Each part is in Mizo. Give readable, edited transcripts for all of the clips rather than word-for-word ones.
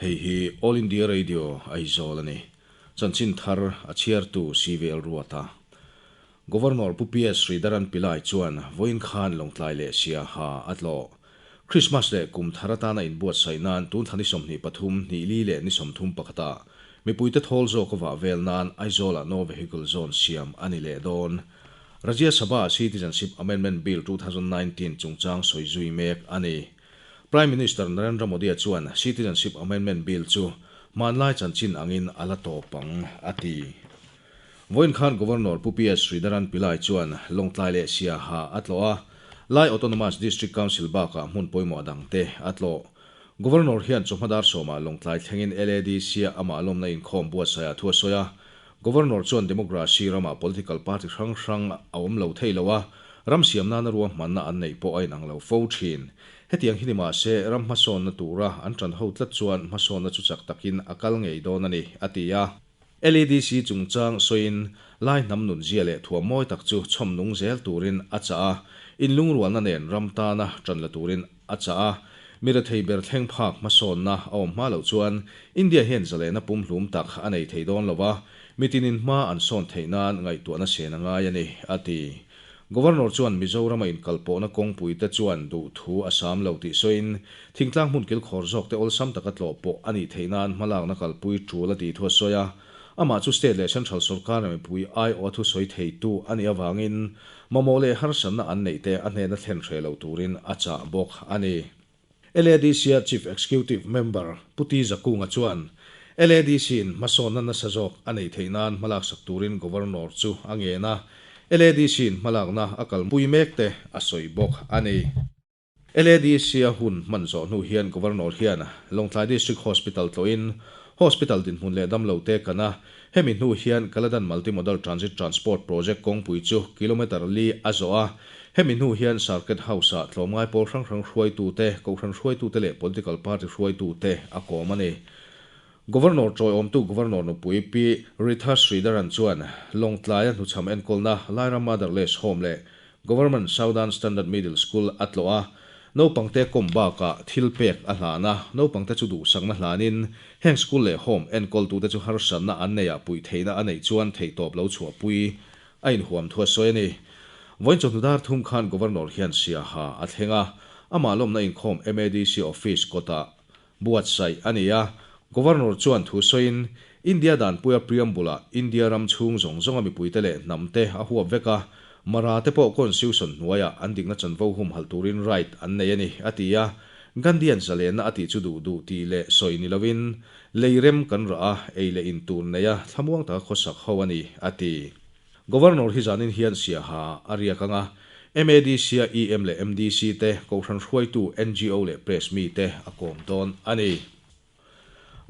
Hei hi All India Radio Aizawl a ni. Chanchin thar a chhiartu CVL Ruata. Governor Pu PS Sridharan Pillai chuan vawiin khan Lawngtlai leh Siaha a tlawh. Krismas leh kum thar atana inbuatsaih nan tun thla ni 23, hnih li leh ni 31 ah mipuite thawl zawk a vah vel nan Aizawlah No Vehicle Zone siam a ni leh dawn. Rajya Sabha Citizenship Amendment Bill 2019 chungchang sawi zui mek a ni. Prime Minister Narendra Modi-a chuan Citizenship Amendment Bill chu hmanlai chanchin angin a la tawp ang, a ti. Vawiin khan Governor Pu PS Sridharan Pillai chuan Lawngtlai leh Siaha a tlawh a, Lai Autonomous District Council bakah hmun pawimawh dangte a tlawh. Governor hian chawhma dar sawmah Lawngtlai thlengin LADC-a amah lawmna inkhawm buatsaihah thu a sawi a, Governor chuan democracy ramah political party hrang hrang a awm lo thei lo a, ram siam nana ruahmanna an neih pawh a inang lo fo thin. Hetiang hi ni mah se, ram hmasawnna tura an tan ho tlat chuan hmasawnna chu chak takin a kal ngei dawn a ni, a ti a. LADC chungchang sawiin Lai hnam nunzia leh thuam mawi tak chu chhawm nung zel turin a chah a, inlungrualna nen ram tana tan la turin a chah a. Mi rethei ber thleng phak hmasawnna a awm hma loh chuan India hian zalehna pumhlum tak a nei thei dawn lo a, mitinin hma an sawn theih nan ngaihtuahna sen a ngai a ni, a ti. Governor chuan Mizorama inkalpawhna kawngpuite chuan duhthu a sam lo tih sawiin thingtlang hmun kilkhawr zawkte awlsam taka tlawh pawh a nih theih nan hmalakna kalpui tul a tih thu a sawi a. Amah chu state leh central sorkar mipui aiawha thusawi theitu a nih avangin mamawh leh harsatna an neihte a hnena thlen hreh lo turin a chah bawk a ni. LADC-a Chief Executive Member Pu Ti Zakunga chuan LADC-in hmasawnna nasa zawk a neih theih nan hmalaksak turin Governor chu a ngen a, LADC-in hmalakna a kalpui mekte a sawi bawk a ni. LADC-a hun hman zawh hnu hian Governor hian Lawngtlai District Hospital tlawhin Hospital dinhmun leh damlote kan a, hemi hnu hian Kaladan Multimodal Transit Transport Project kawngpui chu kilometre li a zawh a, hemi hnu hian Circuit House-ah tlawmngai pawl hrang hrang hruaitute, Kohhran hruaitute leh Political Party hruaitute a kawm a ni. Governor tawiawmtu Governor nupui Pi Ritha Sridharan chuan Lawngtlaia hnuchham enkawlna Lairam Motherless Home leh Government Southern Standard Middle School a tlawh a, naupangte kawm bakah thil pek a hlan a, naupangte chu duhsakna hlanin heng school leh home enkawltute chu harsatna an neihah puih theihna a neih chuan theihtawp lo chhuahpui a inhuam thu a sawi a ni. Vawiin chawhnu dar thum khan Governor hian Siaha a thleng a, amah lawmna inkhawm MADC office kawtah Buatsaih a ni a, Governor chuan thu sawiin, India danpuia preamble-ah India ram chhung zawng zawnga mipuite leh hnamte a huap vek a, Mara te pawh Constitution hnuaiah an dikna chanvo humhalh turin right an nei a ni, a ti a. Gandhi-a'n zalenna a tih chu duh duh tih leh sawi ni loin, lei rem kan rah a, ei leh in tur nei a, thlamuang taka khawsak ho a ni, a ti. Governor hi zanin hian Siaha a riak ang a, MADC-a EM leh MDC te, Kohhran hruaitu, NGO leh Press mi te a kawm dawn a ni.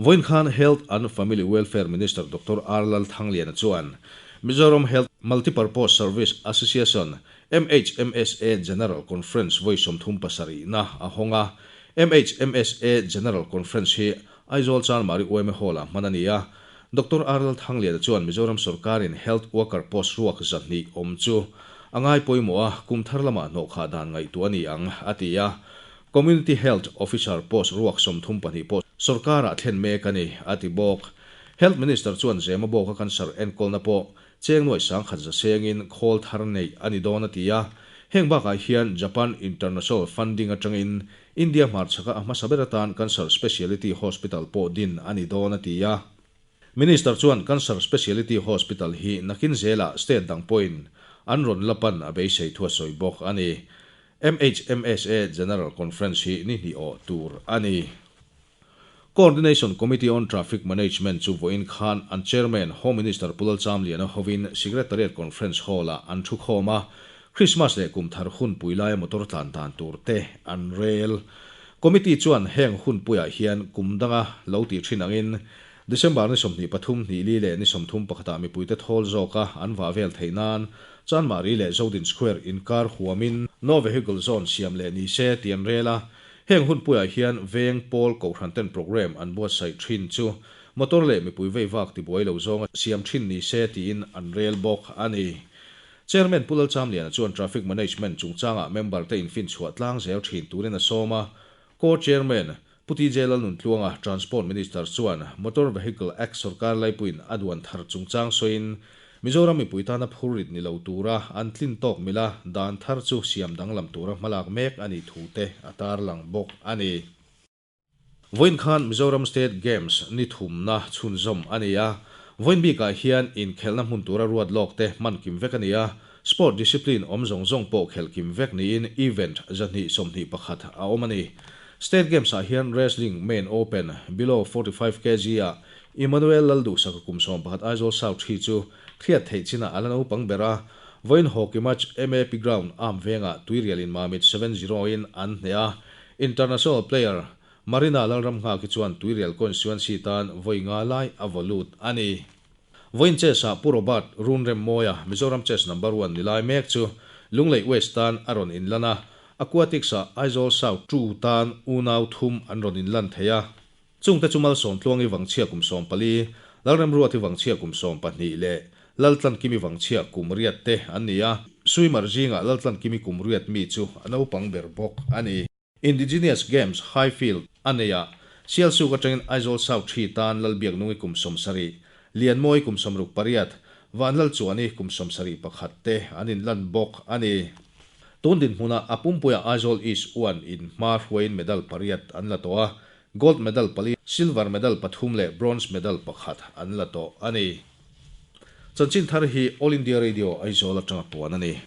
Vawiin khan Health and Family Welfare Minister Doctor R Lalthangliana chuan Mizoram Health Multipurpose Service Association, MHMSA, General Conference vawi 37 na a hawng a. MHMSA General Conference hi Aizawl Chanmari yma Hall-ah hman a ni a. Doctor R Lalthangliana chuan Mizoram sawrkarin Health Worker post ruak 200 awm chu a ngai pawimawh a, kum thar lamah hnawhkhah dan ngaihtuah a ni ang, a ti a. Community Health Officer post ruak 34 pawh sawrkarah thlen mek a ni, a ti bawk. Health Minister chuan Zema bawka cancer enkawlna pawh cheng nuaih sangkhat za sengin khawl thar neih a ni dawn a ti a. Heng bakah hian Japan International Funding atangin India hmarchhaka a hmasa ber atan Cancer Speciality Hospital pawh din a ni dawn a ti a. Minister chuan Cancer Speciality Hospital hi nakin zelah state dang pawhin an rawn la pan a beisei thu a sawi bawk a ni. MHMSA General Conference hi ni hnih awh tur a ni. Coordination Committee on Traffic Management chu vawiin khan an Chairman Home Minister Pu Lalchamliana hovin Secretariat Conference Hall-ah an thukhawm a, Christmas leh kum thar hunpui laia motor tlan dan tur te an rel. Committee chuan heng hunpuiah hian kum danga lo tih thin angin December ni 23 hnih li leh ni 31 ah mipuite thawl zawka an vah vel theih nan Chanmari leh Zodin Square inkar huamin No Vehicle Zone siam leh ni se tih an rel a. Heng hunpuiah hian veng pawl kohhran ten programme an buatsaih thin chu motor leh mipui vei vak tibuai lo zawnga siam thin ni se tiin an rel bawk a ni. Chairman Pu Lalchamliana chuan Traffic Management chungchangah member te infinchhuah tlang zel thin turin a sawm a, Co-Chairman. Pu TJ Lalnuntluanga, Transport Minister chuan Motor Vehicle Act sorkar laipuiin a duan thar chungchang sawiin, Mizoram mipui tana phurrit ni lo tura an tlin tawk mila dan thar chu siam danglam tura hmalak mek a nih thu te a tarlang bawk a ni. Vawiin khan Mizoram State Games ni thumna chhunzawm a ni a, vawiin bikah hian inkhelhna hmun tura ruat lawk te hman kim vek a ni a, sport discipline awm zawng zawng pawh khelh kim vek niin event 221 a awm a ni. State Games ah hian Wrestling Main Open below 45 kg ah Emmanuel Lalduhsaka kum 11 Aizawl South hi chu hriat theih chinah a la naupang ber a, vawiin hockey match MAP Ground Arm vengah Tuirial in Mamit 7-0 in an hneh a, International player Marina Lalramnghaki chuan Tuirial constituency tan vawi nga lai a vaw lut a ni. Vawiin chess ah Pu Robert Runremmawia, Mizoram chess number one ni lai mek chu Lunglei West tan a rawn inlan a, Aquatics ah Aizawl South two tan unau thum an rawn inlan thei a. Chungte chu Malsawmtluangi Vangchhia kum 14, Lalremruati Vangchhia kum 12 leh Laltlankimi Vangchhia kum 8 te an ni a. Swimmer zingah Laltlankimi kum 8 mi chu a naupang ber bawk a ni. Indigenous Games Highfield a nei a, Sialsuk atangin Aizawl South thi tan Lalbiaknungi kum 70, Lianmawi kum 68, Vanlalchuani kum 71 te an inlan bawk a ni. Tun dinhmunah a pumpuiah Aizawl East 1 in hma hruaiin medal 8 an la tawh a, gold medal 4, silver medal 3 leh bronze medal 1 an la tawh a ni. Chanchin thar hi All India Radio Aizawl atanga puan a ni.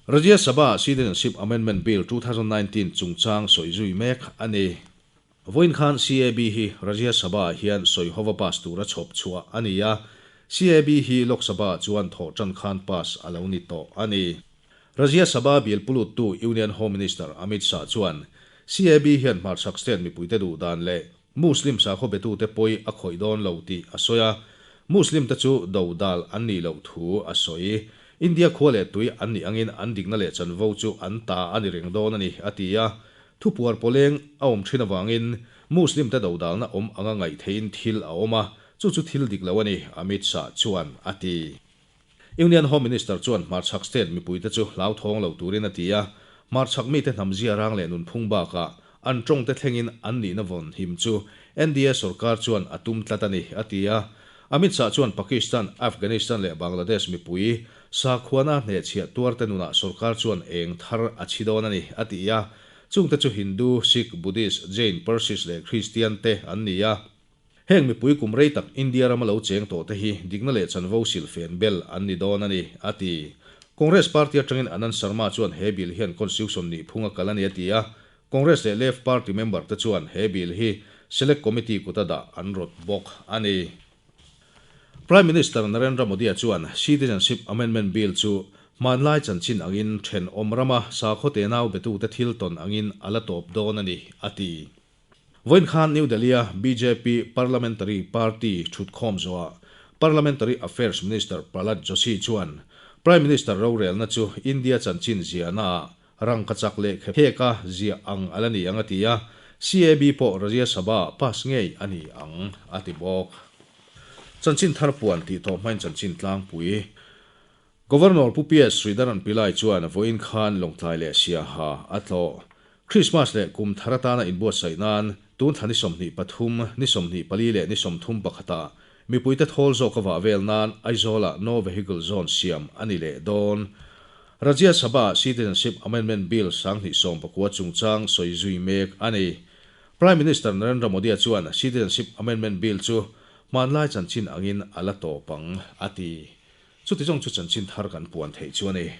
Rajya Sabha Citizenship Amendment Bill 2019 chungchang sawi zui mek a ni. Vawiin khan CAB hi Rajya Sabha hian sawi hova pass tura chhawp chhuah a ni a, CAB hi Lok Sabha chuan thawh tan khan pass a lo ni tawh a ni. Rajya Sabha bill puluttu Union Home Minister Amit Shah chuan CAB hian hmarchhak state mipuite duh dan leh Muslim sakhaw betute pawi a khawih dawn lo tih a sawi a, Muslim te chu do dal an nih loh thu a sawi. India khua leh tui an nih angin an dikna leh chanvo chu an ta a ni reng dawn a ni, a ti a. Thupuar pawleng a awm thin avangin Muslim te do dalna awm anga ngaih theihin thil a awm a, chu chu thil dik lo a ni, Amit Shah chuan a ti. Union Home Minister chuan hmarchhak state mipuite chu hlauthawng lo turin a ti a, hmarchhak mite hnam zia rang leh nunphung bakah an tawngte thlengin an nihna vawn him chu NDA sorkar chuan a tum tlat a ni, a ti a. Amit Shah chuan Pakistan, Afghanistan leh Bangladesh mipui sakhuana hnehchhiah tuarte nunah sorkar chuan eng thar a chhi dawn a ni, a ti a. Chungte chu Hindu, Sikh, Buddhist, Jain, Parsis leh Christian te an ni a. Heng mipui kum rei tak India rama lo cheng tawh te hi dikna leh chanvo silfen bel an ni dawn a ni, a ti. Congress party atangin Anand Sharma chuan he bill hian constitution nih phung a kal a ni a ti a, Congress leh Left party member te chuan he bill hi Select Committee kuta dah an rawt bawk a ni. Prime Minister Narendra Modi-a chuan Citizenship Amendment Bill chu hmanlai chanchin angin thenawm rama sakhaw tenau betute thil tawn angin a la tawp dawn a ni, a ti. Vawiin khan New Delhi-a bjp Parliamentary Party thutkhawm zawhah Parliamentary Affairs Minister Prahlad Joshi chuan Prime Minister rorelna chu India chanchin ziahnaah rangkachak leh kheka ziah ang a la ni ang a ti a, CAB pawh Rajya Sabha-ah pass ngei a ni ang a ti bawk. Chanchin thar puan tih tawh hmain chanchin tlangpui Governor Pu PS Sridharan Pillai chuan vawiin khan Lawngtlai leh Siaha a tlawh. Christmas leh kum thar atana inbuatsaih nan tun thla ni 23, ni 24 leh ni 31 ah mipuite thawl zawk a vah vel nan Aizawlah No Vehicle Zone siam a ni leh dawn. Rajya Sabha Citizenship Amendment Bill 2019 chungchang sawi zui mek a ni. Prime Minister Narendra Modi-a chuan Citizenship Amendment Bill chu hmanlai chanchin angin a la tawp ang, a ti. Chuti zawng chu chanchin thar kan puan theih chu a ni.